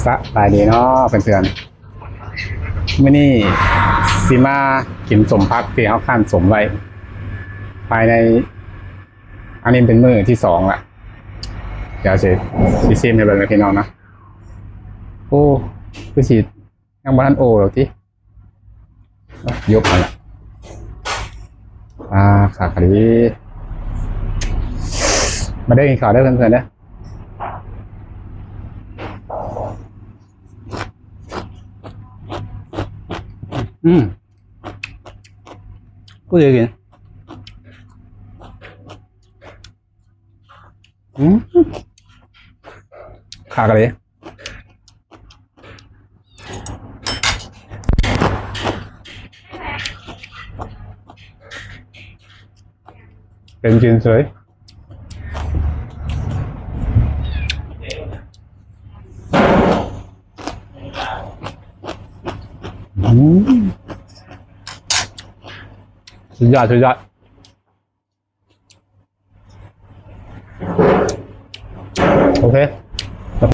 ສະບາຍດີເນາະເພື່ອນໆ ມື້ນີ້ຊິມາກິນສົ້ມຜັກທີ່ເຮົາຄັ້ນສົ້ມໄວ້ ພາຍໃນ ອັນນີ້ເປັນມື້ທີສອງລະ ດຽວຊິ ຊິຊີມໃຫ້ເບິ່ງນະພີ່ນ້ອງນະ. ໂອ້ ຄືຊິຍັງບໍ່ທັນໂອດອກຕິ ຢຸບຫັ້ນລະ. ອ່າ ຄັກອີ່ຫຼີ ມາເດີ ກິນເຂົ້າເດີເພື່ອນໆເດີ. ອືມ ກູດດີກິນ ອືມ ຄັກອີ່ຫຼີ ເປັນກິນເສີຍ. ອືມ ສຸດຍອດ ສຸດຍອດ. ໂອເຄ